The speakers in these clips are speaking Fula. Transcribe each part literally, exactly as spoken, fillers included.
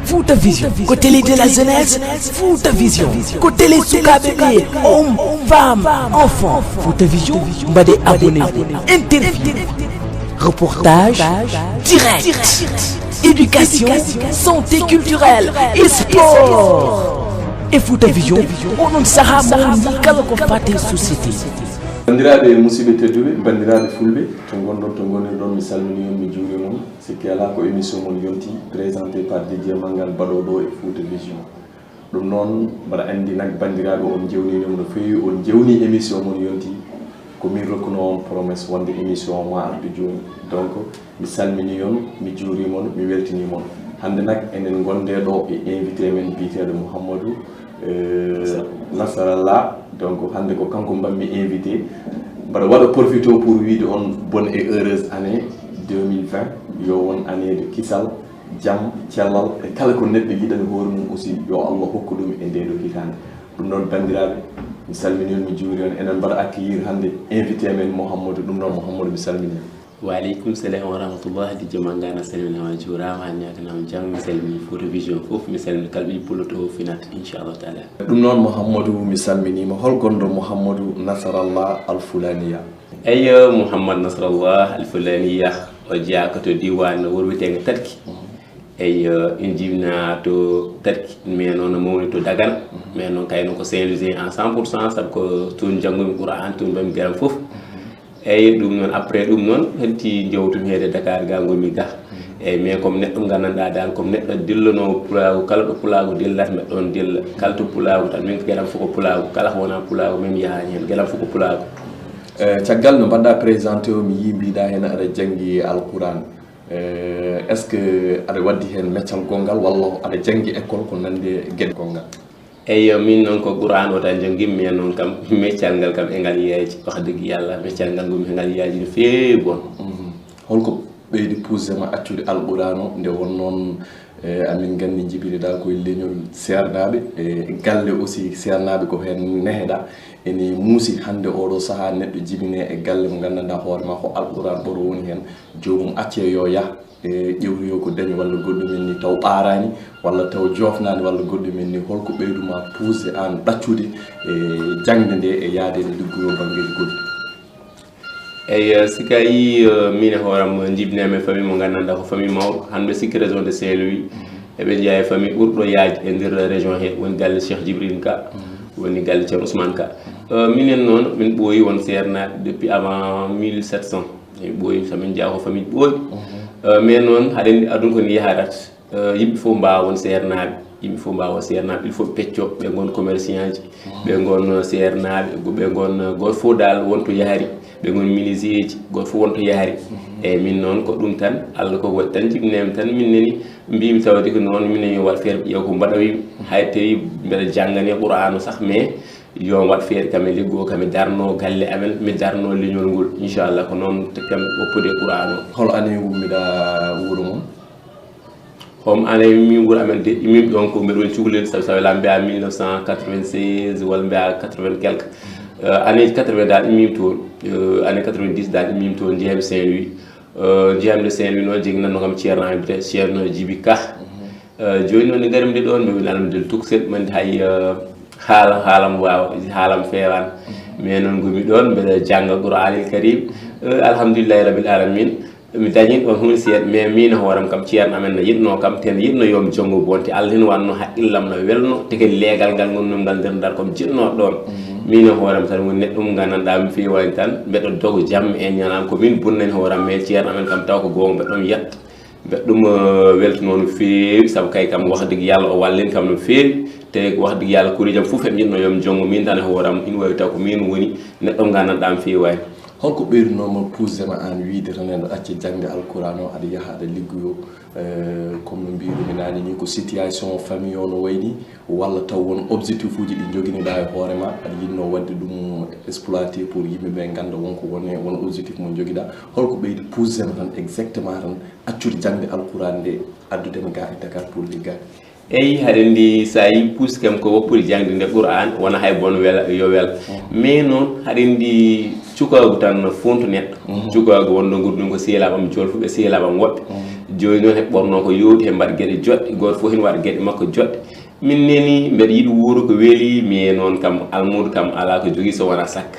Fouta Vision, ko télé de la jeunesse. Fouta Vision, ko télé sukaaɓe ɓe, hommes, femmes, enfants. Fouta Vision, mbaɗe abonné. Interview, reportage, direct, éducation, santé, culturelle et sport. E Fouta Vision, onon sahaa mo woni kala ko faati e société. Banndiraaɓe musidɓe tedduɓe, banndiraaɓe fulɓe, to ngonɗon, to ngonirɗon, mi salminii on, mi juurii mon. Sikke alaa ko émission mon yonti, présenté par Didier Mangan, baɗooɗo e Fouta Vision. Ɗum noon, mbaɗa anndi nak, banndiraaɓe, on njewniino mo no feewi, on njewni émission mon yonti. Ko min rokkuno on promesse wonde émission o ma artu jooni. Donc, mi salminii on, mi juurii mon, mi weltinii mon. Hannde nak, enen ngonde ɗo e invité men biyeteeɗo Mouhamadou, euh, Nasarallah. Donc, hannde ko kanko mbaɗmi invité. Mbaɗa waɗa profité pour wiide on bonne et heureuse année deux mille vingt. Yo won année de kisal, jam, cellal e kala ko neɗɗo yiɗani hoore mum aussi, yo Allah hokku ɗum e ndee ɗoo hitaande. Ɗum noon, banndiraaɓe, mi salminii on, mi juurii on. Enen mbaɗa accueillir hannde invité men Mouhamadou. Ɗum noon, Mouhamadou, mi salminii on. Wa aleykum salam wa rahmatullah. Didier Mangan, a salminaama, a juuraama, a ñaaganaama jam. Mi salminii Fouta Vision fof, mi salminii kala ɓiy pullo to Finat, inchallahu taala. Ɗum noon, Mouhamadou, mi salminiima. Hol gonɗo Mouhamadou Nasarallah Al Fulaniya? Eyyo, Mouhamadou Nasarallah Al Fulaniya, o jeyaa ko to diiwaan wuro wiyeteengo Tarki. Eyyo, ina jibinaa to Tarki, mais noon no mawni to Dagana. Mais noon kayno ko Saint-Louisien en cent pour cent, sabu ko toon njanngumi Qur'an, toon mbaɗmi geram fof. Eyyi, ɗum noon, après ɗum noon, heddi jowtumi heede Dakar ga, ngonmi ga. Eyyi, mais comme neɗɗo mo nganndanɗaa dal, comme neɗɗo dillanoowo pulaagu, kala ɗo pulaagu dillata, mbeɗa ɗoon dilla. Kala to pulaagu tan, min ko geɗam fof ko pulaagu, kala ko wonaa pulaagu, min mi yahaani heen, geɗam fof ko pulaagu. Eh, caggal no mbaɗɗa présenté o, mi yii mbiɗa heen aɗa janngi Alquran. Eh, est-ce que aɗa waɗdi heen meccal gonngal, walla aɗa janngi école ko nandi e geɗe gonngal? Eyyo, min noon ko Qur'an o tan jannginmi, e noon kam meccal ngal kam e ngal yaaji. Wax dëgg Yàlla, meccal ngal ngonmi e ngal yaaji no feewi boon. Holko ɓeydi poussé ma accude Alqur'an o, nde won noon, eh, amin nganndi njibiniɗa koye leñol seernaaɓe, e galle aussi seernaaɓe ko heen neheɗa? Ene muusi hannde oɗo sahaa neɗɗo jibine e galle mo nganndanɗaa hoore ma ko Alqur'an ɓoro woni heen, joomum acce yo yah, e ƴewtoyo ko dañi walla goɗɗum en ni taw ɓaaraani, walla taw joofnaani walla goɗɗum en ni. Holko ɓeydu ma poussé aan ɗaccude e jaŋde nde e yahde e liggoyo banngeeji goɗɗi? Eyyi, si ka yi, eh, min e hooram jibinami e famille mo nganndanɗaa ko famille mawɗo, hannde sikki région de Saint-Louis, eɓe njeyaa e famille ɓurɗo yaaj e nder région he, woni galle Cheikh Djibril Ka, woni galle Ceerno Ousmane Ka. Eh, minen noon, min ɓooyi won seernaaɓe depuis avant mille sept cent. Min ɓooyi, so min njeyaa ko famille ɓooyi. Eh, mais noon, haɗen aduna ko ni yaharat. Eh, yimɓe fof mbaawa won seernaaɓe, yimɓe fof mbaawa won seernaaɓe, il faut ɓe peccoo, ɓe ngon commerçant ji, ɓe ngon seernaaɓe, ɓe ngon, eh, gooto fof dal won to yahri, ɓe ngon menuisier ji, gooto fof won to yahri. Eyyi, min noon ko ɗum tan, Allah ko waɗi tan, jibinami tan, min nani mbimi tawde ko noon, minen yo waɗ feere ƴeew ko mbaɗa wi, hay tawi mbeɗa janngani Qur'aanu sax, mais yo waɗ feere kam e liggo kam e darno galle amen, mi darno leñol ngol, inchallah, ko noon kam woppude Qur'aanu o. Hol année ngummiɗa wuro mon? Hom année min wuro amen de, immim ɗon ko mbeɗon cukalel, sabu sabu la mbiya mille neuf cent quatre-vingt-seize walla mbiya quatre-vingt quelque. Euh, année quatre-vingt dal immim toon. Euh, année quatre-vingt-dix dal immim toon, jeeyami Saint-Louis. Euh, jeeyamde Saint-Louis noon, jegginanno kam ceerno am biyetee Ceerno Jibi Ka. Euh, jooni noon nde ngarimde ɗoon, mi woni alhamdulillah tuksel, mande hay, euh, haala, haalam waawa, haalam feewaani. Mais noon ngomi ɗoon, mbeɗa jannga Qur'aanil Karim. Euh, alhamdulillahi rabbil alamin. Mi dañi ɗoon huunde seeɗa, mais miin e hooram kam, ceerno amen no yiɗnoo kam, te no yiɗnoo yo mi janngu bonte. Allah hino waɗnoo haqqillam no welnoo, te kadi leegal ngal ngonnoo ngal nder Ndar ko mi jiɗnoo ɗoon. Miin e hooram tan woni neɗɗo mo nganndanɗaa mi feewaani tan, mbeɗa doga jamma e ñalawma, ko miin bonnani hooram, mais ceerno amen kam taw ko goonga, mbeɗa ɗum yetta. Mbeɗa ɗum, eh, weltanoo no feewi, sabu kay kam wax dëgg Yàlla o wallini kam no feewi, te wax dëgg Yàlla kureejam fof eɓe njiɗnoo yo mi janngu, miin tan e hooram, hino waawi taw ko miin woni neɗɗo mo nganndanɗaa mi feewaani. Holko ɓeydunoo ma, poussé ma aan wiyde tan eɗa acca jaŋde Alqur'aan o, aɗa yaha aɗa liggoyo, eh, comme no mbiiru-mi naane ni, ko situation famille o no wayi ni, walla taw won objectif uji ɗi njoginiɗaa e hoore ma, aɗa yiɗnoo waɗde ɗum exploité pour yimɓe ɓe ngannda won ko woni, won objectif mo njogiɗaa. Holko ɓeydi poussé ma tan exactement tan accude jaŋde Alqur'aan nde, addude ma ga e Dakar pour liggaade? Eyi, haɗen ndi, so a yi puus kam ko woppude jaŋde nde Qur'an, wona hay bon wela, yo wel. Mais noon, haɗen ndi cukaagu tan no fontu neɗɗo. Cukaagu wonɗo nguddu ɗum ko sehilaaɓe am jolfuɓe, sehilaaɓe am woɓɓe. Jooni noon, heɓe ɓorno ko yooɗi, heɓe mbaɗa geɗe joɗɗe, gooto fof heen waɗa geɗe makko joɗɗe. Min neni, mbeɗa yiɗi wuuro ko weeli, mais noon kam, almuudo kam alaa ko jogii so wonaa sakka.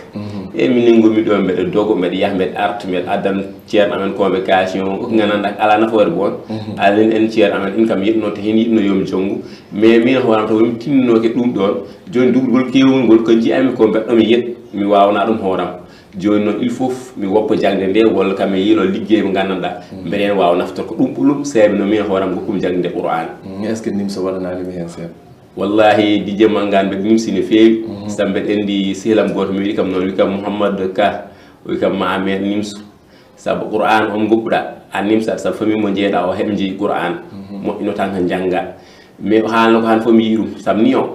E minen ngonmi ɗo, mbeɗa dogo, mbeɗa yaha, mbeɗa arta, mbeɗa addan ceerno amen convocation, ko nganndanɗaa alaa nafoore boon. Alaa en ceerno amen, in kam yiɗno, te heen yiɗno yo mi jonngu. Mais min hooram taw mi tinnooke ɗum ɗoon. Jooni duɗgol keewol ngol ko nji'ami ko mbeɗɗo mi yet, mi waawnaa ɗum hooram. Jooni noon il faut mi woppa jaŋde nde, walla kam mi yiilo liggey mo nganndanɗaa. Mbeɗa heen waawa naftorko ɗum ɓulum, sabi no min hooram ngokkum jaŋde nde Qur'an. Mm, est-ce que nimsa waɗanaani mi heen seeɗa? Wallahi, Didier Mangane, mbeɗa nimsi no feewi. Sabu mbeɗa anndi sehlam gooto mi wiɗi kam noon, wi kam Mouhammad Ka, o wi kam ma a meeɗ nimsu. Sabu Qur'an on ngoppuɗaa, a nimsat, sabu famille mo njeeɗaa o heɓ njeyi Qur'an. Moƴƴino tan ko njannga. Mais o haalno ko han fof mi yiɗi ɗum, sabu ni o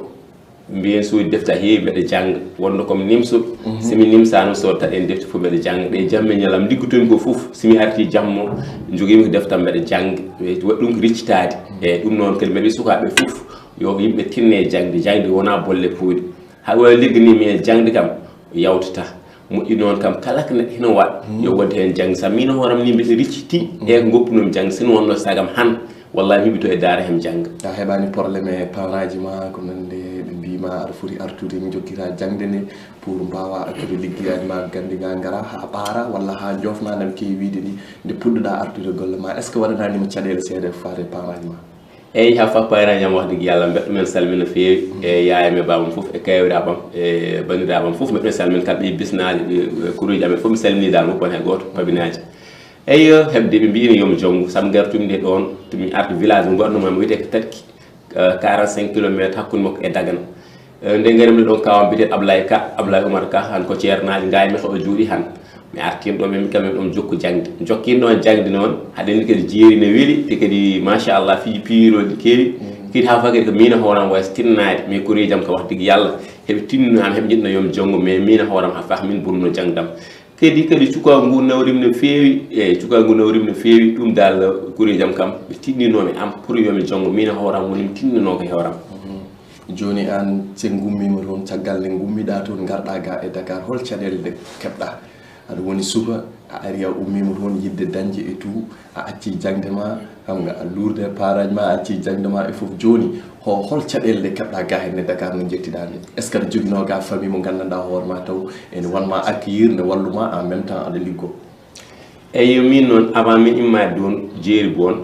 mbiyen soodi defte a heewi mbeɗa jannga, wonno comme nimsuɓe. Si mi nimsaano sodata ɗen defte fof mbeɗa jannga. Ɗe jamme ñalam liggotomi ko fof, si mi arti jammo, jogiimi ko defte am mbeɗa jannga. E waɗi ɗum ko riccitaade. E ɗum noon kadi mbeɗa wiya sukaaɓe fof, yo yimɓe tinne e jaŋde. Jaŋde wonaa bolle puuɗe. Hay wona ligganiimi e jaŋde kam, yawtata. Moƴƴi noon kam, kala ko neɗɗo hino waɗa, yo waɗ heen jaŋde. Sabu miin hooram ni mbiɗa ricciti e ko ngoppunomi jaŋde. Sino wonno sagam han, wallahi mi ɓito e daara hem jaŋde. A heɓaani problème e parent ji ma, ko nande ɓe mbii ma aɗa foti artude, mi jokkita jaŋde nde pour mbaawa artude liggeyaade ma gannde ga ngara haa ɓaara, walla haa joofnaade am keewi wiide ni nde puɗɗuɗaa artude golle ma? Est-ce que waɗanaani ma caɗeele seeɗa e faade e parent ji ma? Eyi, haa faa parent ji am, wax dëgg Yàlla, mbeɗa men salmina feewi e yaayam e baabam fof, e kayiraaɓam, e banndiraaɓam fof, mbeɗa men salmina kala ɓe bisnaaji, ɓe, ɓe kuruuji amen fof, mi salmini dal mo, kono hay gooto, pabinaaji. Eyi, heɓde ɓe mbiino yo mi jonngu, sabu ngartumi nde ɗoon, to mi arti village mo mbaɗnoo ma, mi wiyetee ko Tatki, eh, quarante-cinq kilomètres hakkunde makko e Dagana. Eh, nde ngarimmi ɗoon, kawam biyeteeɗo Ablaye Ka, Ablaye Oumar Ka, han ko ceernaaji ngaay mi soɓa jooɗi han. Mi artiino ɗo, ɓe mbi kam ɗoon jokku jaŋde. Jokkiino ɗoon jaŋde noon, haɗen kadi jeeri ne weli, te kadi machallah fii piirooji keewi. Kadi haa fakat ko miin hooram wayi so tinnaade, mais koreeji am ka wax dëgg Yàlla, heɓe tinno am, heɓe njiɗno yo mi jonngo, mais miin hooram haa fah min bonnuno jaŋde am. Kadi, kadi cukaagu ngu nawrim no feewi, e cukaagu ngu nawrim no feewi, ɗum dal koreeji am kam, ɓe tinninoomi am pour yo mi jonngo, miin hooram woni mi tinninooka e hooram. Jooni aan, so ngummiima toon, caggal nde ngummiɗaa toon, ngarɗaa ga e Dakar, hol caɗeele ɗe keɓɗaa? Aɗa woni suka, a ari a ummiima toon yiɗde dañde e tout, a acci jaŋde ma, xam nga, a luurde parent ma, a acci jaŋde ma e fof. Jooni, ho-, hol caɗeele ɗe keɓɗaa ga henne Dakar no njettiɗaa nde? Est-ce que aɗa joginoo ga famille mo nganndanɗaa hoore ma taw ene won ma accueillir, ne wallu ma, en même temps aɗa liggoo? Eyi, miin noon, avant min immaade ɗoon, jeeri boon,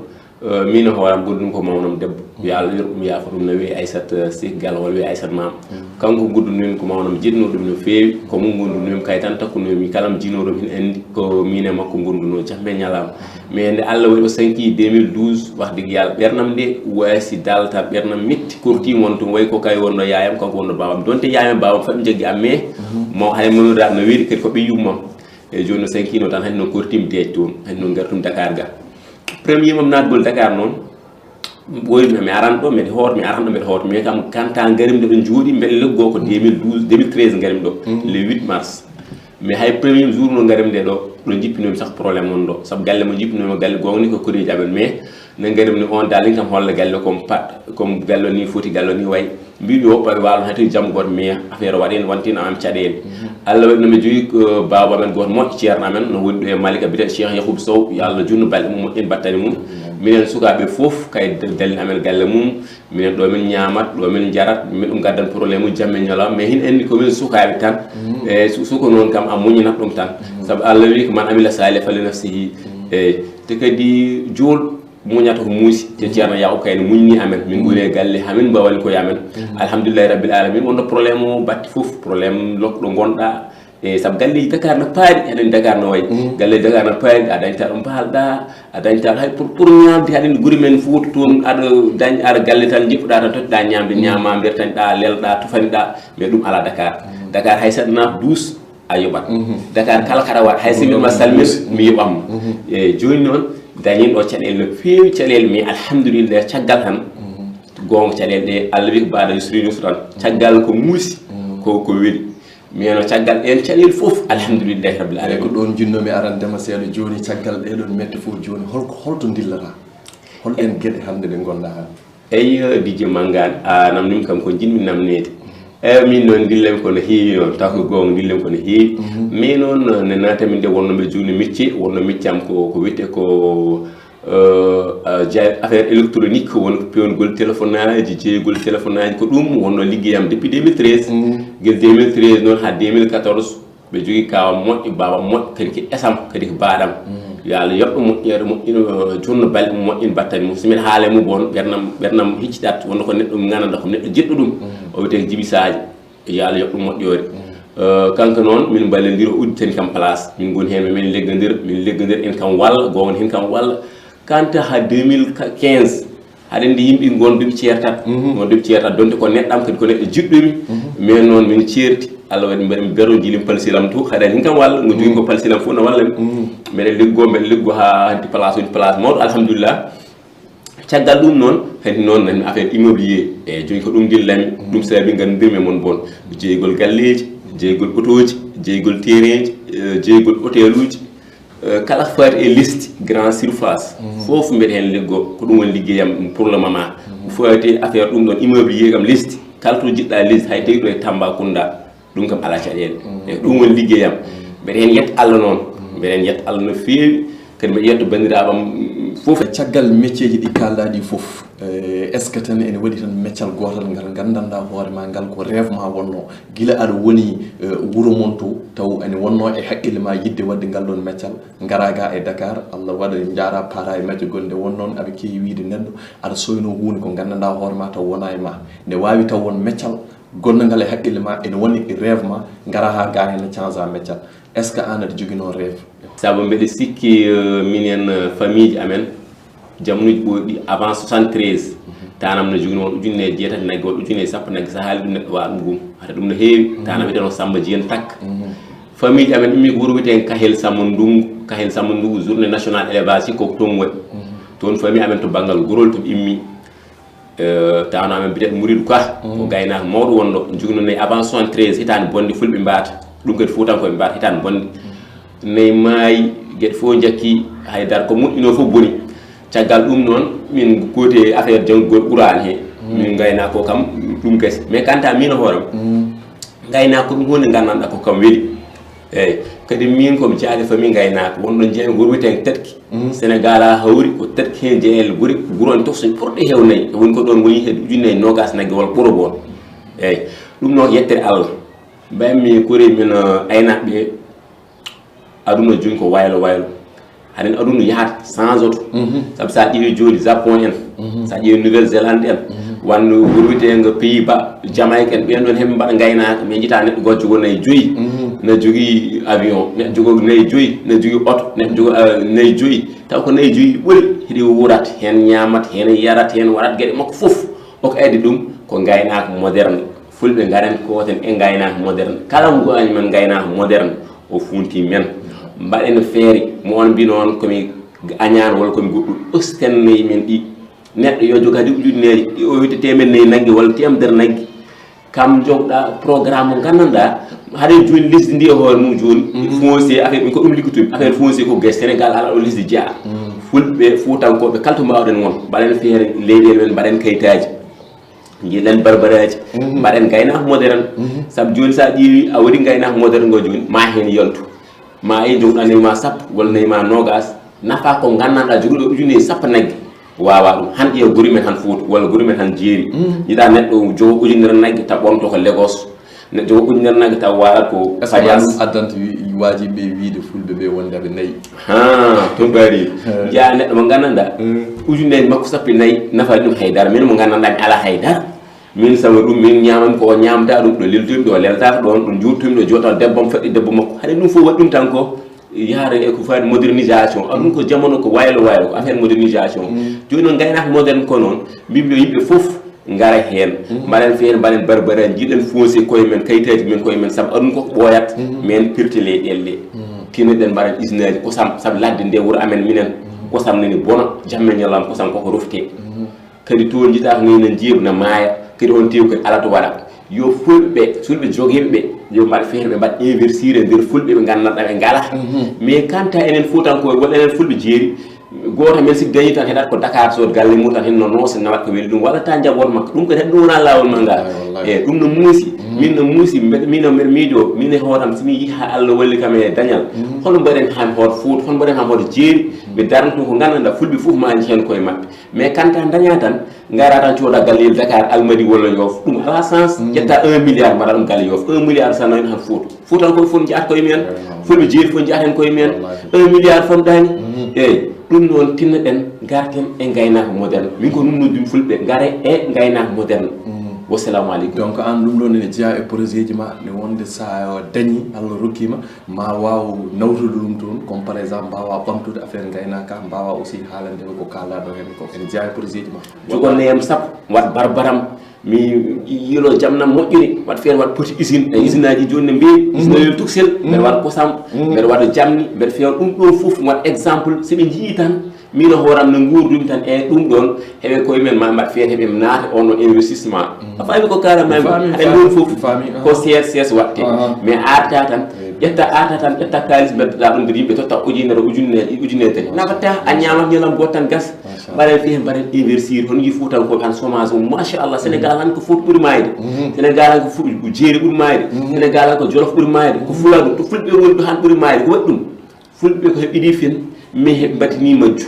eh, miin e hooram ɓuri ɗum ko mawnam debbo. Yo Allah yurmo ɗum, yaafo ɗum, no wiye Aissata, eh, Seck Gallo, walla wiye Aissata Maam. Kanko ngondunoomi ko mawnam, jiɗnoo ɗum no feewi, ko mum ngondunoomi, kay tan takkunoomi, kala mo jiinooɗo hino anndi ko miin e makko ngondunoo, jamma e ñalawma. Mais nde Allah waɗi o sanki deux mille douze, wax dëgg Yàlla, ɓernam nde waasi dal tan, ɓernam metti, kortiima won tun, wayi ko kay wonno yaayam, kanko wonno baabam. Donte yaayam e baabam faɗi njaggi am, mais mo hay mawniraaɓe no weli, kadi ko ɓe yummam. Eyi, jooni no sankiino tan, hannde noon kortiimi deec toon, hannde noon ngartumi Dakar ga. Premier am naatgol Dakar noon, ɓooymi mi aran ɗo, mbeɗa hoota, mi aran ɗo, mbeɗa hoota. Mais kam, kanta ngarimmi ɗo njooɗi, mbeɗa leggoo ko deux mille douze, deux mille treize ngarimmi ɗo, le huit mars. Mais hay premier jour no ngarimmi ɗo, ɗo jippinomi sax problème won ɗo. Sabu galle mo jippinomi, galle goonga ni ko koreeji amen, mais no ngarimmi on daalin kam holla galle kom pat, kom galle ni foti, galle ni wayi. Mbiɗo woppa ɓe waalo hati jam goto, mais affaire waɗi en wanti na am caɗeele. Allah waɗi no mi jogi ko baaba amen goto moƴƴo, ceerno amen no woni ɗo e Malika, biyeteeɗo Cheikh Yahoub Sow, yo Allah junnu balɗe mum, moƴƴin battane mum. Minen sukaaɓe fof kay dallin amen galle mum. Minen ɗo min ñaamat, ɗo min njarat, min ɗum gaddan problème uji jamma e ñalawma, mais hin anndi ko min sukaaɓe tan. E su-, suka noon kam a muñinat ɗum tan. Sabu Allah wi ko man amila salihan fali nafsihi. E te kadi jool muñata ko muusi. Te Ceerno Yakuba kay ne muñni amen. Min ngoni e galle, hamin mbawani koye amen. Alhamdulillahi Rabbil Alamin. Wonno problème o batte fof, problème lokɗo ngonɗa. E sabu galleji Dakar no paaɗi, haɗen Dakar no wayi. Galleji Dakar no paaɗi, a dañta ɗo mbaalɗa, a dañta hay pour, pour ñaamde, haɗen guri men Fuuta toon, aɗa dañ, aɗa galle tan, jippuɗa tan, tottuɗa ñaamde, ñaama, mbertañɗa, lelɗa, tufaniɗa, mais ɗum ala Dakar. Dakar hay saɗa naat douche, a yoɓat. Dakar kala kaɗa waɗa, hay si mbiɗa ma salmin, mi yoɓam. E jooni noon, dañen ɗo caɗeele no feewi, caɗeele, mais alhamdulillah, caggal tan, goonga caɗeele ɗe, Allah wi ko baada usrin yusran. Caggal ko muusi, ko, ko weli. Mais no caggal ɗen caɗeele fof, alhamdulillahi rabbil alamin. Eyyi, ko ɗon jinnoomi arandema seeɗa jooni, caggal ɗee ɗon mette fof jooni, hol, holto ndillata? Hol ɗen geɗe hannde ɗe ngonɗa hannde? Eyi, Didier Mangane, a namnima kam ko jiɗmi namneede. Eyi, min noon, ndillem ko no heewi noon, taw ko goonga, ndillem ko no heewi. Mais noon, ne naata min de wonno ɓe juuni mecce, wonno mecce am ko, ko wiyetee ko, euh, euh, ja-, affaire électronique, won ko peewngol téléphone aji, jeygol téléphone aji, ko ɗum wonno liggeyam depuis deux mille treize. Gila deux mille treize noon haa deux mille quatorze, ɓe jogii kaawam moƴƴo, baabam moƴƴo, kadi ko esam, kadi ko baaɗam. Yo Allah yoɓ ɗum moƴƴere, moƴƴino, jonno balɗe mum, moƴƴin battane mum. So mbiɗa haala e mum boon, ɓernam, ɓernam hiccitat, wonno ko neɗɗo mo nganndanɗaa, ko neɗɗo jiɗɗo ɗum. O wiyetee ko Jibi Sadio. Yo Allah yoɓ ɗum moƴƴoore. Euh, kanko noon, min mballondira, o udditani kam place. Min ngoni heen, min liggondira, min liggondira, en kam walla, goonga heen kam walla. Kanta haa deux mille quinze, haɗen ndi yimɓe ngonduɓe ceertat. Ngonduɓe ceertat, donte ko neɗɗam, kadi ko neɗɗo jiɗɗumi. Mais noon min ceerti, Allah waɗi mbeɗa mi bero jilim palsilam to, haɗani heen kam walla, ngo jogii ko palsilam fof no walla mi. Mbeɗa liggo, mbeɗa liggo haa hannde place uji, place mawɗo, alhamdulillah. Caggal ɗum noon, kadi noon nani affaire immobilier, e jooni ko ɗum ndillami, ɗum saabi nganndirmi e mon boon. Jeygol galleeji, jeygol otooji, jeygol terrainji, eh, jeygol hôteluuji, eh, kala ko faati e liste, grande surface, fof mbeɗa heen liggo, ko ɗum woni liggeyam pour le moment. Ko faati e affaire ɗum ɗoon immobilier kam liste, kala to jiɗɗa liste, hay tawi ɗo e Tambacounda. Ɗum kam alaa caɗeele. E ɗum woni liggeyam. Mbeɗa heen yetta Allah noon. Mbeɗa heen yetta Allah no feewi. Kadi mbeɗa yetta banndiraaɓe am, mm, fof. Caggal mecceeji ɗi kaalɗaa ɗi fof, eh, est-ce que tan ene waɗi tan meccal gootal ngal nganndanɗaa hoore ma ngal ko rêve ma wonno? Gila aɗa woni, eh, wuro mon to, taw ene wonno e haqqille ma yiɗde waɗde ngal ɗoon meccal, ngara ga e Dakar, Allah waɗa njaara paara e majjo gonɗe won noon aɗa keewi wiyde neɗɗo, aɗa soyno huunde ko nganndanɗaa hoore ma taw wonaa e ma. Nde waawi taw won meccal gonnangal e haqqille ma, ene woni e rêve ma, ngara haa ga heen change a meccal. Est-ce que aan aɗa joginoo rêve? Sabu mbeɗa sikki, euh, minen, euh, famille ji amen, jamanuuji ɓooyɗi avant soixante-treize, tanam no joginoo won ujunere jeetati nagge, won ujunere sappo nagge, so a haali ɗum neɗɗo waawa ɗum gum. Hade ɗum no heewi, tanam wiyeteno Samba Dieng Tak. Famille ji amen ummi ko wuro wiyeten Kahel Samba Ndungu, Kahel Samba Ndungu, journée nationale élevage, ko toon woni. Toon famille amen to Bangal Gorol to ɓe immi. Eh, tawno amen mbiyeteeɗo Muriidu Ka, ko gaynaako mawɗo wonɗo, jogino nayi avant soixante-treize, hitaande bonde fulɓe mbaata. Ɗum kadi fuutankooɓe mbaata hitaande bonde. Nayi maayi, geɗe fof njakkii, haydara ko moƴƴinoo fof boni. Caggal ɗum noon, min kooti e affaire janngugol Quraan he. Min ngaynaako kam, ɗum gasi. Mais kanta min e hooram, ngaynaako ko ɗum huunde nganndanɗaa ko kam weli. Eeyi, kadi min ko mi jaade famille ngaynaako, wonɗo jeeya wuro wiyeten Tetki. Sénégal a hawri ko Tetki heen jeeya guri, guri on tof so ɓurɗe heew nayi, woni ko ɗoon woni hedde ujunnaji noogaas nagge walla ɓura boon. Eeyi, ɗum noon ko yettere Allah. Mbayatmi koreeji men, eh, aynaaɓe ɓe, aduna jooni ko waylo waylo. Haɗen aduna yahata, change oto. Sabu so a ƴeewi jooni Japon en, so a ƴeewi Nouvelle Zélande en, wonno wuro wiyeteengo Pays Bas, Jamaïque en, ɓeen ɗoon heɓe mbaɗa ngaynaaka, mais njitaa neɗɗo gooto jogoo nayi joyi, na jogii avion, neɗɗo jogoo nayi joyi, na jogii oto, neɗɗo jogoo, eh, nayi joyi. Taw ko nayi joyi ɓuri, hiɗi wuurat, heen ñaamat, heen yarat, heen waɗat geɗe makko fof. O ko addi ɗum, ko ngaynaaka moderne. Fulɓe ngaren kooten e ngaynaaka moderne. Kala ngu añi men ngaynaaka moderne, o funti men. Mbaɗen feere, mo on mbino on ko mi añaan walla ko mi goɗɗum, usten nayi men ɗi. Neɗɗo yo jogade ujunneeji, ɗi o witte teemen nayi nagge walla teemedere nagge. Kam jogɗa programme mo nganndanɗaa, haɗa jooni lesdi ndi e hoore mum jooni, foncier, affaire ɗum ko ɗum liggotoomi, affaire foncier ko gasi Sénégal alaa ɗo lesdi jeyaa. Fulɓe, Fuutankooɓe, kala to mbaawɗen won, mbaɗen feere leyɗeele men, mbaɗen kayitaaji. Njiɗen barbaraaji, mbaɗen ngaynaaka moderne. Sabu jooni so a ƴeewi, a waɗi ngaynaaka moderne ngo jooni, ma heen yaltu. Ma a yi jogɗa nayi ma sappo walla nayi ma noogaas, nafa ko nganndanɗaa jogiiɗo ujunnaji sappo nagge, waawaa ɗum. Han ƴeew guri men han Fuuta walla guri men han Jeeri. Njiɗa neɗɗo jogo ujunere nagge taw ɓornoto ko Lagos. Neɗɗo jogo ujunere nagge taw waalat ko Est-ce que Payas. Ɗum addanta wi-, waajiɓe ɓe wiyde fulɓe ɓe wonde aɓe nayi? Haa, toon ɓaari. Njiya neɗɗo mo nganndanɗaa, ujuneeje makko sappo e nayi, nafa ɗum hay dara. Min mo nganndanɗaa mi alaa hay dara. Min sabu ɗum, min ñaamam ko o ñaamata ɗum, ɗo leltomi, ɗo leltata ɗoon, ɗo njuurtomi, ɗo jooɗata debbo am, faɗɗi debbo makko. Haɗa ɗum fof waɗi ɗum tan ko yahata e ko faati modernisation. A ɗum ko jamano ko waylo waylo, ko affaire modernisation. Jooni noon ngaynaaka moderne ko noon, mbimi yo yimɓe fof ngara heen. Mbaɗen feere, mbaɗen barbaraaji, njiɗen foncier koye men, kayitaaji men koye men, sabu aduna koko ɓooyat, men pirte leyɗeele ɗe. Tinnoɗen mbaɗen usineeji kosam, sabu ladde nde wuro amen minen, kosam nani bona, jamma e ñalawma kosam koko rufte. Kadi toon njiɗa ko nani na jeebu na maaya, kadi on teewu kadi alaa to waɗa. Yo fulɓe, fulɓe jogiiɓe ɓe, yo mbaɗ feere ɓe mbaɗ investir e nder fulɓe ɓe nganndanɗaa ɓe ngalaa. Mais kanta enen Fuutankooɓe, walla enen fulɓe Jeeri, Gooto men si dañi tan heɗat ko Dakar, so galle mum tan, hen no noose nawat ko weli ɗum, walla ta njaboot makko. Ɗum ko heɗ ɗum wona laawol ma ngal. Wallahi, wallahi. Eyi, ɗum no muusi. Min no muusi, mbeɗa, min no mbeɗa miijo, min e hooram, si mi yiha Allah walli kam e dañal. Hono mbaɗen han hoto Fuuta, hono mbaɗen han hoto jeeri, mi darna ɗum ko nganndanɗaa fulɓe fof ma nji heen koye maɓɓe. Mais kanta daña tan, ngara tan cooda galleeji Dakar, Almadi walla Yoff. Ɗum ala sens, ƴetta un milliard mbaɗa ɗum galle Yoff. Un milliard sa nawino han Fuuta. Fuutankoɓe fof njahat koye men. Fulɓe jeeri fof njahat hen koye men. Un milliard famɗani. Eyi, ɗum noon tinnoɗen, garten e ngaynaaka moderne. Min ko ɗum noddumi fulɓe, ngare e ngaynaaka moderne. Wassalamu aleykum. Donc an ɗum ɗon ene jeyaa e projet ji ma, ne wonde sa dañi, Allah rokkima, ma waaw nawtude ɗum toon, comme par exemple mbawa ɓamtude affaire ngaynaaka, mbawa aussi haalande ko kaalaɗo hen ko. Ene jeyaa e projet ji ma. Jogonneyam sappo, wat barbaram, mi yilo jamnam moƴƴiri, wat feere wat poti usine, e usine aji jooni ne mbeewi, usine oil tuksel, mbeɗa waɗa kosam, mbeɗa waɗa jamni, mbeɗa feewa ɗum ɗo fof, wat exemple, so ɓe njii tan, min e hooram no nguurdumi tan e ɗum ɗon, heɓe koye men ma mbaɗ feere heɓe naata on no investissement. A faami ko kaalamami ko? Aɗa ɗum fof ko sees sees waɗte. Mais arta tan, ƴetta arta tan, ƴetta kaalis mbeddoɗa ɗum, mbeɗa yimɓe totta ujunere, ujunere, ujunere tati. Naɓata a ñaamat ñalam gooto tan gas. Mbaɗen feere mbaɗen investir, hono nji Fuutankooɓe han chômage mum, machallah. Sénégal han ko Fuuta ɓuri maayde. Sénégal han ko Fuuta ko jeeri ɓuri maayde. Sénégal han ko Jolof ɓuri maayde. Ko Fuladu, to fulɓe woni ɗo han ɓuri maayde. Ko waɗi ɗum? Fulɓe ko heɓi ɗi fen, mais heɓe mbaɗtini majju.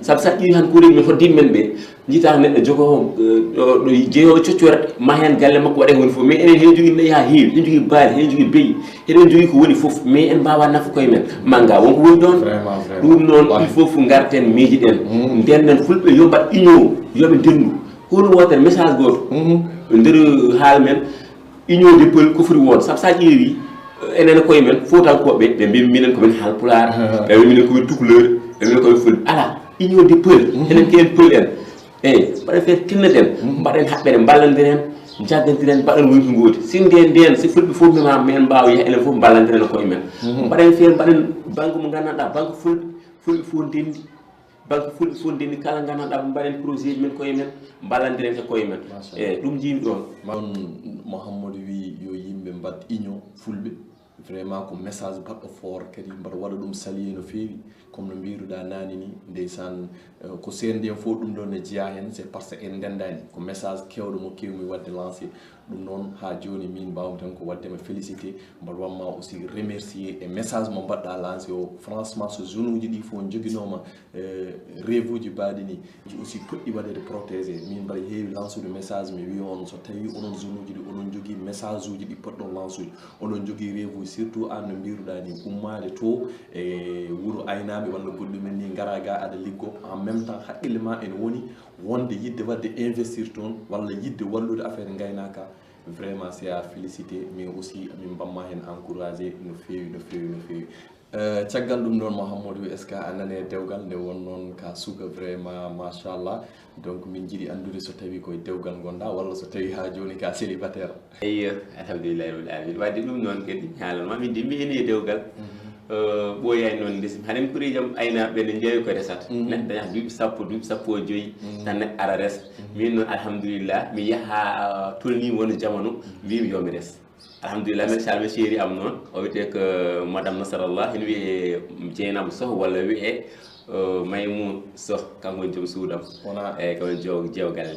Sabu sa ƴeewi han kuureeji men hoddii men ɓe, njiita neɗɗo jogo, eh, ɗo, ɗo jeeyo coccoret, ma hen galle makko waɗe woni fof. Mais enen heɗen jogii nayi ha heewi, heɗen jogii baali, heɗen jogii beyi, heɗen jogii ko woni fof, mais en mbawa nafa koye men. Manga wonko woni ɗon. Vraiment, vraiment. Ɗum noon, il faut fof garten miijiɗen. Nden men fulɓe yo mbaɗ union, yo ɓe ndendu. Ko woni wootere message gooto. E nder haala men, union des peul ko foti woon, sabu sa ƴeewi, enen koye men, Fuutankooɓe, ɓe mbi minen ko min Haalpulaar, ɓe mbi minen ko min Tukuleur, ɓe mbi minen ko min Fulɓe. Ala, union des peul, enen ko en peul en. Eyi, mbaɗen feere tinnoɗen, mbaɗen haɓɓere, mballondiren, jaggondiren, mbaɗen wonki ngooti. Si nden nden, si fulɓe fof mbiima men mbaawa yaha, enen fof mballondiren e koye men. Mbaɗen feere, mbaɗen bannge mo nganndanɗaa, bannge fulɓe, fulɓe fof ndenndi, bannge fulɓe fof ndenndi, kala nganndanɗaa ko mbaɗen projet ji men koye men, mballondiren e koye men. Machallah. Eyi, ɗum njiimi ɗoon. Ɗoon Mouhamadou wi yo yimɓe mbaɗ union fulɓe. Vraiment ko message baɗɗo fort, kadi mbaɗa waɗa ɗum saluer no feewi, comme no mbiruɗa nani ni, ndeysaan, eh, ko C N D M fof ɗum ɗon ne jeyaa heen, c'est parce que en ndendaani, ko message kewɗo mo kewmi waɗde lancé. Ɗum noon, haa jooni min mbaawmi tan ko waɗde ma félicité, mbaɗa wamma aussi remercier e message mo mbaɗɗa lancé o. Franchement, so zone uji ɗi fof njoginooma, eh, rêve uji mbaɗi ni, aussi poɗɗi waɗede protégé. Min mbaɗa heewi lancude message, mi wiya on, so tawi onon zone uji ɗi, onon njogii message uji ɗi poɗɗon lancude, oɗon njogii rêve uji, surtout aan no mbiruɗaa ni, ummaade to e wuro aynaaɓe walla goɗɗum en ni, ngara ga aɗa liggo, en même temps haqqille ma ene woni wonde yiɗde waɗde investir toon walla yiɗde wallude affaire ngaynaaka. Vraiment c'est à féliciter, mais aussi min mbamma heen encouragé no feewi, no feewi, no feewi. Eh, caggal ɗum ɗoon, Mouhamadou, est-ce que a nani e dewgal nde won noon ka suka, vraiment machallah? Donc min njiɗi anndude so tawi koye dewgal ngonɗa walla so tawi haa jooni ka célibataire. Eyyo, alhamdulillahi rabbil alamin. Wadde ɗum noon kadi, haalan ma min de mi ene e dewgal. Eh, ɓooyani noon ndesmi. Haɗen ɓuri jam aynaaɓe ne njeewi ko resata. Neɗɗo dañata duuɓi sappo, duuɓi sappo e joyi, tan neɗɗo ara resa. Min noon, alhamdulillah, mi yaha, eh, tolni won jamanu, mbimi yo mi res. Alhamdulillah, mbeɗa calmina chéri am noon. O wiyetee ko Madame Nasarallah, ene wiyee Jeynaba Soh walla wiyee, eh, Maymoun Soh, kanko woni joom suudu am. Wona. Eyyi, ko woni jew-, jeewgal.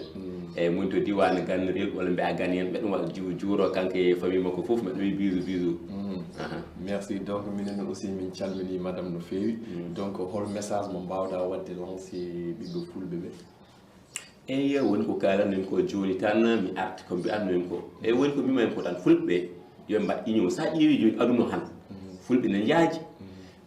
Eyyi, min to diiwaan Gannorel walla mbiyaa Gane en, mbeɗa ɗum waɗa ju-, juuro kanko e famille makko fof, mbeɗa ɗum wiya bisou, bisou. Aha. Merci. Donc, minen aussi min calmini madame no feewi. Donc, hol message mo mbaawɗa waɗde lancé ɓiɓɓe fulɓe ɓe? Eyyo, woni ko kaalanmi ko jooni tan, mi arti ko mbi'anmi ko. E woni ko mbi'mi ko tan, fulɓe yo mbaɗ union. Sa ƴeewi jooni aduna o han, fulɓe ne njaaji.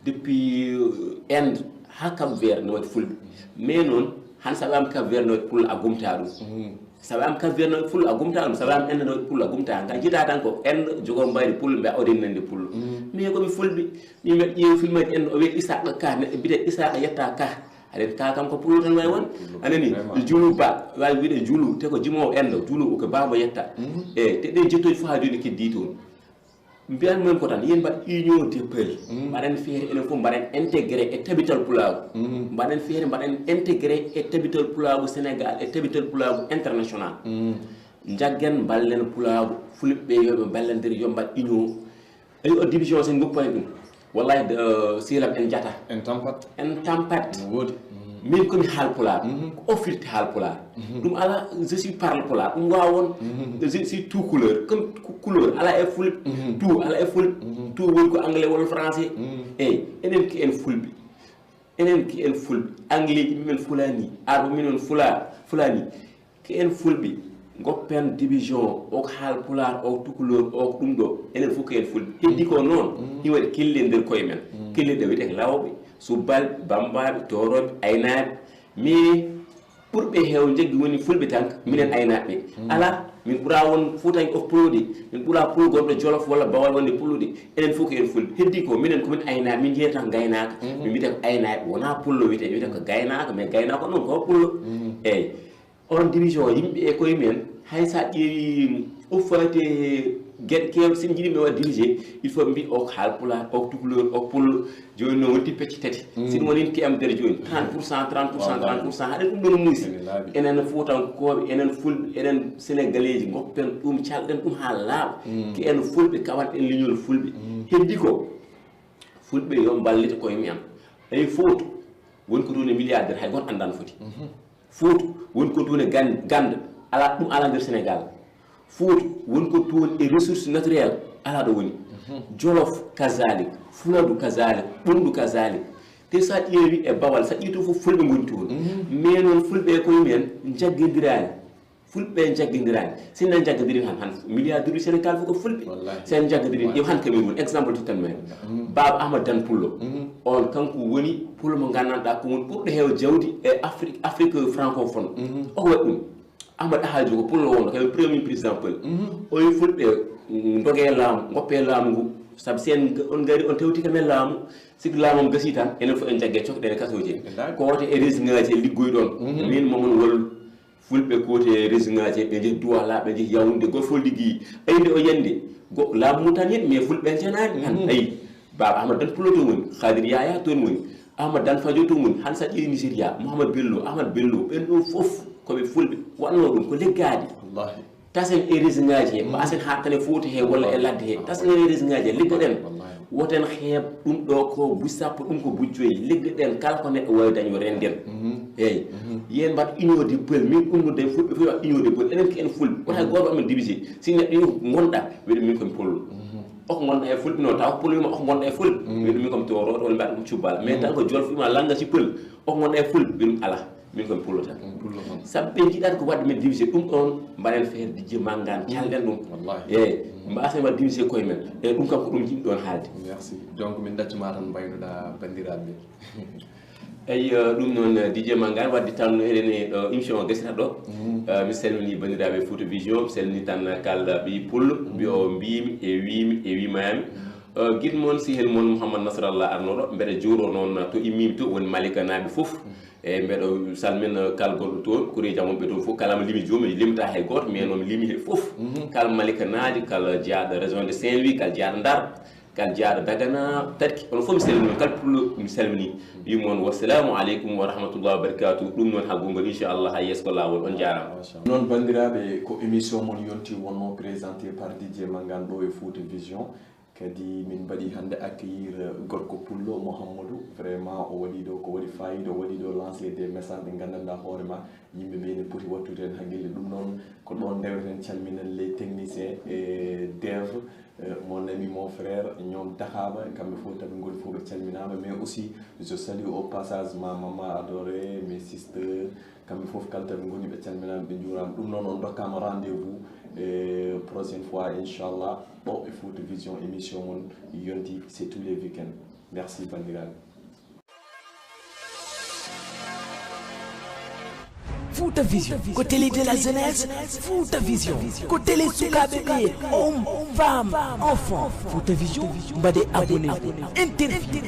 Depuis, euh, Inde haa Cap Vert no waɗi fulɓe. Mais noon, han sa wi'aama Cap Vert no waɗi pullo, a gomtaa ɗum. Sa wi'aama Cap Vert no waɗi pullo, a gomtaa ɗum. Sa wi'aama Inde no waɗi pullo, a gomtaa. Nga jiidaa tan ko Inde jogo mbayri pullo, mbi'a oɗon nandi pullo. Min ko mi fulɓe. Min mbaɗi ƴeewi filmaji en, o wi'a Isaaqa Ka, neɗɗo biyetee Isaaqa yetta Ka. Aɗen ka kam ko pullo tan wawi won. Pullo, anani, vraiment. Julu ba, wawi wiide Julu, te ko jimowo Inde, Julu ko baaba yetta. Mhm. E, te ɗen jettoji fof ha joni keddi toon. Mbiyan mon ko tan, yen mbaɗ union des peul. Mhm. Mbaɗen feere enen fof, mbaɗen intégré e tabital pulaagu. Mhm. Mbaɗen feere, mbaɗen intégré e tabital pulaagu Sénégal, e tabital pulaagu international. Mhm. Njaggen, mballen pulaagu, fulɓe yo ɓe mballondire, yo mbaɗ union. Ayi, o division sen ngoppani ɗum. Wallahi, de, silam en jata. En tampat. En tampat. No woodi. Min komi haalpulaar. Ko o firti haalpulaar. Ɗum ala, je suis parle pulaar. Ɗum waawon. Je suis tout couleur. Comme cou-, couleur. Ala e fulɓe. Tout, ala e fulɓe. Tout woni ko anglais walla français. Eyi, enen ki en fulɓe. Enen ki en fulɓe. Anglais ji min fulani. Arbo min on fula, fulani. Ko en fulɓe, goppen division, o ko haalpulaar, o ko tukulóor, o ko ɗum ɗo. Enen fof ko en fulɓe. Heddi ko noon, ina waɗi kelle nder koye men. Kelle ɗe wiyetee ko lawɓe, subalɓe, bammbaaɓe, toorooɓe, aynaaɓe. Mais ɓurɓe heew jaggi woni fulɓe tan, minen aynaaɓe. Alaa, min ɓuraa won fuutankooɓe pullo de, min ɓuraa pullo gonɗo Jolof walla Bawal wonde pullo de. Enen fof ko en fulɓe. Heddi ko minen ko min aynaaɓe, min njeyata tan ko gaynaaka. Min mbiyata ko aynaaɓe, wonaa pullo wiyetee, wiyata ko gaynaaka, mais gaynaaka noon ko pullo. Eeyi. On division, yimɓe e koye men, hay so a ƴeewi, o faati e geɗe keewɗe, so en njiɗi ɓe waɗa dirigé, il faut ɓe mbiya o ko haalpulaar, o ko tukulóor, o ko pullo. Jooni noon wonti pecce tati. Si ɗum woni T M D R jooni, trente pour cent, trente pour cent, trente pour cent, haɗen ɗum ɗoon muusi. Enen Fuutankooɓe, enen Fulɓe, enen Sénégalais ji, ngoppen ɗum, calɗen ɗum haa laaɓa. Ko en Fulɓe, kawanɗen leñol Fulɓe. Heddi ko, Fulɓe yo mballite koye mumen. Eyi, Fuuta, woni ko toon e milliardaire, hay gooto anndaa no foti. Fuuta, woni ko toon e gan-, gannde, alaa, ɗum alaa nder Sénégal. Fuuta, woni ko toon e ressource naturelle, alaa ɗo woni. Jolof, kazalik, Fuladu, kazalik, Ɓunndu, kazalik. Te so a ƴeewi e Bawal, so a ƴeewi toon fof Fulɓe ngoni toon. Mais noon Fulɓe e koye mumen njaggindiraani. Fulɓe njaggindiraani. Sinno njaggindirii han, han milliardaire Sénégal fof ko Fulɓe. Wallahi. Si en njaggindirii, ƴeew han Cameroun, exemple tottan men. Baaba Ahmad Dan Pullo. On kanko woni pullo mo nganndanɗaa ko woni ɓurɗo heew jawdi e Afrique, Afrique francophone. O ko waɗi ɗum. Ahmad Ahaajo ko pullo wonno, kañum premier président Pël. O wi Fulɓe, mm, ndogee laamu, ngoppee laamu ngu. Sabu si en, on ngari, on tewti kam e laamu, siki laamu on gasii tan, enen fof en jaggee cokɗen e kasooji en. Koote e région ŋaaji en liggoyi ɗoon. Min momon wallu. Fulɓe koote e région ŋaaji, ɓe njehi Douala, ɓe njehi Yaoundé, gooto fof liggeyi. Ayi nde o yande, go-, laamu mum tan yeɗi, mais Fulɓe en cenaani. Tan ayi, Baaba Ahmad Dan Pullo toon woni, Khadir Yaya toon woni, Ahmad Dan Fadio toon woni, han so a ƴeewi Nigeria, Mouhamed Bello, Ahmad Bello, ɓen ɗo fof ko ɓe Fulɓe, waɗnoo ɗum ko leggaade. Wallahi. Tasen e région ŋaaji he, mbasen haa tan e Fuuta he walla e ladde he. Tasen e région ŋaaji he, liggoɗen. Wallahi. Woten heeb ɗum ɗo ko buj sappo, ɗum ko buj joyi. Liggoɗen kala ko neɗɗo waawi dañ yo rennden. Eeyi. Yen mbaɗ union des Peuls. Min ɗum no de Fulɓe fof waɗ union des Peuls. Enen ko en Fulɓe. Wota hay gooto amen divisé. Si neɗɗo yi ko ngonɗa, wiɗo min komi Pullo. Oko ngonɗa e Fulɓe noon, taw ko Pullo wima oko ngonɗa e Fulɓe. Wiɗo min komi Toorooɗo walla mbaɗa ɗum Cubbal. Mais tan ko Jolof wima lannga si Pël. Oko ngonɗa e Fulɓe, wiɗum alaa. Min komi Pullo tan. Komi Pullo tan. Sabu ɓe njiɗaani ko waɗde men divisé ɗum ɗoon, mbaɗen feere dijje manngaan, calɗen ɗum. Wallahi. Eeyi, mbasen waɗde divisé koye men. Eeyi, ɗum kam ko ɗum njiɗmi ɗoon haalde. Merci. Donc, min ɗaccuma tan mbaynoɗa banndiraaɓe. Eyi, eh, ɗum noon, eh, dijje manngaan, waɗde tan no eɗen e ɗo émission o gasata ɗo. Eh, mi salmini banndiraaɓe Fouta Vision, mi salmini tan kala ɓiy Pullo, mbiyo mbiimi, e wiimi, e wimaami. Eh, giɗo mon, sehil mon Mouhammad Nasrallah arnoɗo, mbeɗa juuro noon to immimi to, woni Malika naaɓe fof. E mbeɗo salmina kala gonɗo toon, koreeji am wonɓe toon fof, kala mo limi joomum, mi limta hay gooto, mais noon mi limi he fof. Kala Malika naajo, kala jeyaaɗo région de Saint-Louis, kala jeyaaɗo Ndar, kala jeyaaɗo Dagana, Tadki, onon fof mi salmini, kala pullo mi salmini. Wiymi on, wassalamu aleykum wa rahmatullahi wa barakatuh. Ɗum noon haa gonngol, inchallah, haa yeeso ko laawol. On jaaraama. Noon, banndiraaɓe, ko émission mon yonti wonno présenté par D J Mangan ɗo e Fouta Vision. Kadi min mbaɗi hannde accueillir gorko pullo Mouhamadou. Vraiment, o waɗi ɗo ko waɗi fayida, o waɗi ɗo lancer des messages ɗi nganndanɗaa hoore ma, yimɓe ɓe ne poti wattude heen haqqille. Ɗum noon, ko ɗoon ndeweten calminen les techniciens e dev, euh, mon ami, mon frère, ñoom Daxaaba, kamɓe fof tawi ngoni fof ɓe calminaama, mais aussi je salue au passage ma maman adorée, mes sisters, kamɓe fof kala tawi ngoni ɓe calminaama, ɓe njuuraama. Ɗum noon, on ndokkaama rendez-vous, euh, prochaine fois, inchallah, ɗo e Fouta Vision, émission mon yonti, c'est tous les week-ends. Merci, banndiraaɓe. Fouta Vision, ko télé de la jeunesse. Fouta Vision, ko télé sukaaɓe ɓe, hommes, femmes, enfants. Fouta Vision, mbaɗe abonné, interview.